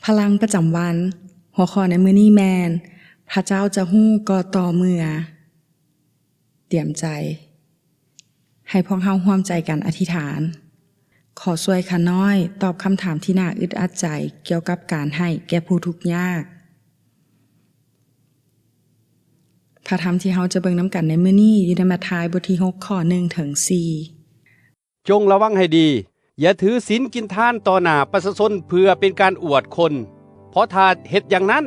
ພະລັງປະຈຳວັນ. ຫົວຂໍ້ໃນມື້ນີ້ແມ່ນ ພະເຈົ້າຈະຮູ້ກໍຕໍ່ເມື່ອ. ຕຽມໃຈ. ໃຫ້ພວກເຮົາຮ່ວມໃຈກັນອະທິຖານ. ຂໍຊ່ວຍຂ້ານ້ອຍຕອບຄຳຖາມທີ່ໜ້າອຶດອັດໃຈກ່ຽວກັບການໃຫ້ແກ່ຜູ້ທຸກຍາກ. ພະທຳທີ່ເຮົາຈະເບິ່ງນຳກັນໃນມື້ນີ້ຢູ່ໃນມັດທາຍບົດທີຫົກ ຂໍ້ໜຶ່ງເຖິງສີ່. ຈົ່ງລະວັງໃຫ້ດີ, ຢ່າຖືສິນກິນທານຕໍ່ໜ້າປະຊາຊົນເພື່ອເປັນການອວດຄົນ, ເພາະຖ້າເຮັດຢ່າງນັ້ນ,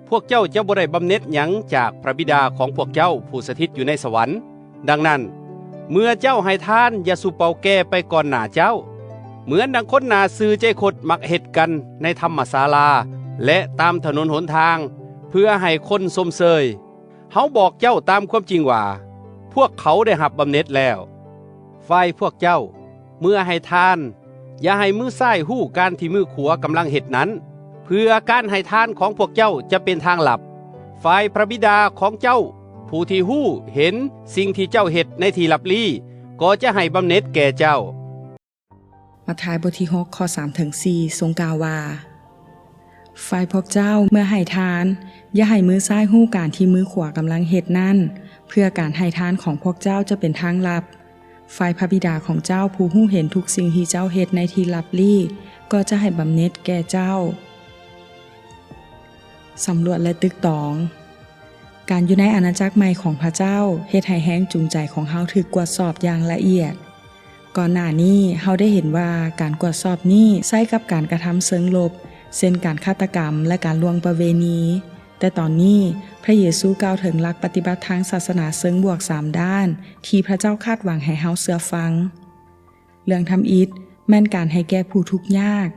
ພວກເຈົ້າຈະບໍ່ໄດ້ບຳເໜັດຫຍັງຈາກພະບິດາຂອງພວກເຈົ້າຜູ້ສະຖິດຢູ່ໃນສະຫວັນ. ດັ່ງນັ້ນ, ເມື່ອເຈົ້າໃຫ້ທານ, ຢ່າສູ່ເປົ່າແກ່ໄປກ່ອນໜ້າເຈົ້າ, ເໝືອນດັ່ງຄົນໜ້າຊື່ໃຈຄົດມັກເຮັດກັນໃນທຳມະສາລາ ແລະ ຕາມຖະໜົນຫົນທາງ, ເພື່ອໃຫ້ຄົນຊົມເຊີຍ. ເຮົາບອກເຈົ້າຕາມຄວາມຈິງວ່າ, ພວກເຂົາໄດ້ຮັບບຳເໜັດແລ້ວ. ຝ່າຍພວກເຈົ້າ, ເມື່ອໃຫ້ທານ, ຢ່າໃຫ້ມືຊ້າຍຮູ້ການທີ່ມືຂວາກຳລັງເຮັດນັ້ນ, ເພື່ອການໃຫ້ທານຂອງພວກເຈົ້າຈະເປັນທາງລັບ. ຝ່າຍພະບິດາຂອງເຈົ້າ, ຜູ້ທີ່ຮູ້ເຫັນສິ່ງທີ່ເຈົ້າເຮັດໃນທີ່ລັບລີ, ກໍຈະໃຫ້ບຳເໜັດແກ່ເຈົ້າ. ມັດທາຍບົດທີຫົກ ຂໍ້ສາມເຖິງສີ່ ຊົງກ່າວວ່າ, ຝ່າຍພວກເຈົ້າເມື່ອໃຫ້ທານ, ຢ່າໃຫ້ມືຊ້າຍຮູ້ການທີ່ມືຂວາກຳລັງເຮັດນັ້ນ, ເພື່ອການໃຫ້ທານຂອງພວກເຈົ້າຈະເປັນທາງລັບ. ຝ່າຍພະບິດາຂອງເຈົ້າຜູ້ຮູ້ເຫັນທຸກສິ່ງທີ່ເຈົ້າເຮັດໃນທີ່ລັບລີ້ ກໍຈະໃຫ້ບຳເໜັດແກ່ເຈົ້າ. ສຳຫຼວດ ແລະ ຕຶກຕອງ. ການຢູ່ໃນອານາຈັກໃໝ່ຂອງພະເຈົ້າເຮັດໃຫ້ແຮງຈູງໃຈຂອງເຮົາຖືກກວດສອບຢ່າງລະອຽດ. ກ່ອນໜ້ານີ້ເຮົາໄດ້ເຫັນວ່າການກວດສອບນີ້ໃຊ້ກັບການກະທຳເຊີງລົບ, ເຊັ່ນ ການຄາດຕະກຳ ແລະ ການລ່ວງປະເວນີ. ແຕ່ຕອນນີ້ພະເຢຊູກ່າວເຖິງຫຼັກປະຕິບັດທາງສາສະໜາເຊີງບວກສາມດ້ານ ທີ່ພະເຈົ້າຄາດຫວັງໃຫ້ເຮົາເຊື່ອຟັງ. ເລື່ອງທຳອິດແມ່ນການໃຫ້ແກ່ຜູ້ທຸກຍາກ.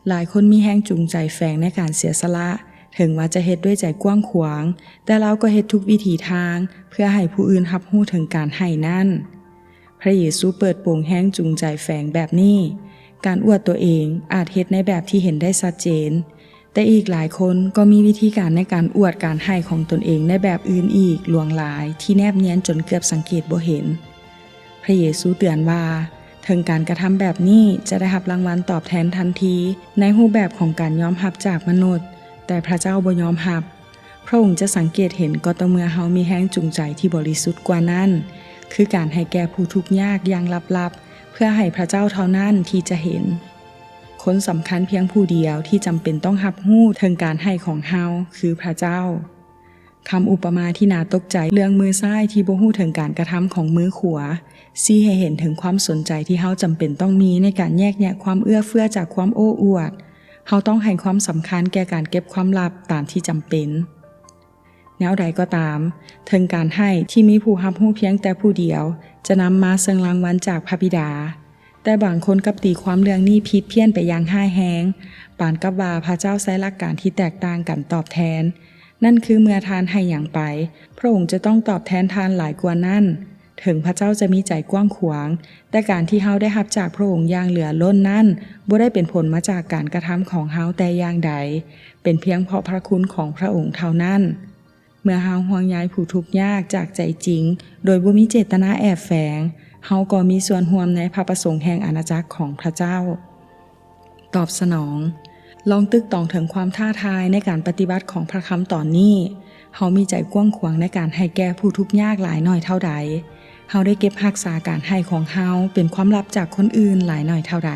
ຫຼາຍຄົນມີແຮງຈູງໃຈແຝງໃນການເສຍສະຫຼະ, ເຖິງວ່າຈະເຮັດດ້ວຍໃຈກວ້າງຂວາງ, ແຕ່ລາວກໍເຮັດທຸກວິທີທາງເພື່ອໃຫ້ຜູ້ອື່ນຮັບຮູ້ເຖິງການໃຫ້ນັ້ນ. ພະເຢຊູເປີດໂປງແຮງຈູງໃຈແຝງແບບນີ້. ການອວດຕົວເອງອາດເຮັດໃນແບບທີ່ເຫັນໄດ້ຊັດເຈນ, ແຕ່ອີກຫຼາຍຄົນກໍມີວິທີການໃນການອວດການໃຫ້ຂອງຕົນເອງໃນແບບອື່ນອີກຫຼວງຫຼາຍທີ່ແນບນຽນຈົນເກືອບສັງເກດບໍ່ເຫັນ. ພະເຢຊູເຕືອນວ່າ ເຖິງການກະທຳແບບນີ້ຈະໄດ້ຮັບລາງວັນຕອບແທນທັນທີ ໃນຮູບແບບຂອງການຍອມຮັບຈາກມະນຸດ, ແຕ່ພະເຈົ້າບໍ່ຍອມຮັບ. ພະອົງຈະສັງເກດເຫັນກໍຕໍ່ເມື່ອເຮົາມີແຮງຈູງໃຈທີ່ບໍລິສຸດກວ່ານັ້ນ, ຄືການໃຫ້ແກ່ຜູ້ທຸກຍາກຢ່າງລັບໆ ເພື່ອໃຫ້ພະເຈົ້າເທົ່ານັ້ນທີ່ຈະເຫັນ. ຄົນສຳຄັນພຽງຜູ້ດຽວທີ່ຈຳເປັນຕ້ອງຮັບຮູ້ເຖິງການໃຫ້ຂອງເຮົາ ຄືພະເຈົ້າ. ຄຳອຸປະມາທີ່ໜ້າຕົກໃຈເລື່ອງມືຊ້າຍທີ່ບໍ່ຮູ້ເຖິງການກະທຳຂອງມືຂວາ ຊີ້ໃຫ້ເຫັນເຖິງຄວາມສົນໃຈທີ່ເຮົາຈຳເປັນຕ້ອງມີໃນການແຍກແຍະຄວາມເອື້ອເຟື້ອຈາກຄວາມໂອ້ອວດ. ເຮົາຕ້ອງໃຫ້ຄວາມສຳຄັນແກ່ການເກັບຄວາມລັບຕາມທີ່ຈຳເປັນ. ແນວໃດກໍຕາມ, ເຖິງການໃຫ້ທີ່ມີຜູ້ຮັບຮູ້ພຽງແຕ່ຜູ້ດຽວ ຈະນຳມາເຊິ່ງລາງວັນຈາກພະບິດາ, ແຕ່ບາງຄົນກັບຕີຄວາມເລື່ອງນີ້ຜິດພຽນໄປຢ່າງຮ້າຍແຮງ, ປານກັບວ່າພະເຈົ້າໃຊ້ຫຼັກການທີ່ແຕກຕ່າງກັນຕອບແທນ. ນັ້ນຄືເມື່ອທ່ານໃຫ້ຫຍັງໄປ, ພະອົງຈະຕ້ອງຕອບແທນທ່ານຫຼາຍກວ່ານັ້ນ. ເຖິງພະເຈົ້າຈະມີໃຈກວ້າງຂວາງ, ແຕ່ການທີ່ເຮົາໄດ້ຮັບຈາກພະອົງຢ່າງເຫຼືອລົ້ນນັ້ນ ບໍ່ໄດ້ເປັນຜົນມາຈາກການກະທຳຂອງເຮົາແຕ່ຢ່າງໃດ, ເປັນພຽງເພາະພະຄຸນຂອງພະອົງເທົ່ານັ້ນ. ເມື່ອເຮົາຫ່ວງໃຍຜູ້ທຸກຍາກຈາກໃຈຈິງ ໂດຍບໍ່ມີເຈດຕະນາແອບແຝງ, ເຮົາກໍມີສ່ວນຮ່ວມໃນພະປະສົງແຫ່ງອານາຈັກຂອງພະເຈົ້າ. ຕອບສະໜອງ. ລອງຕຶກຕອງເຖິງຄວາມທ້າທາຍໃນການປະຕິບັດຂອງພະຄຳຕອນນີ້. ເຮົາມີໃຈກວ້າງຂວາງໃນການໃຫ້ແກ່ຜູ້ທຸກຍາກຫຼາຍໜ້ອຍເທົ່າໃດ? ເຮົາໄດ້ເກັບຮັກສາການໃຫ້ຂອງເຮົາເປັນຄວາມລັບຈາກຄົນອື່ນຫຼາຍໜ້ອຍເທົ່າໃດ?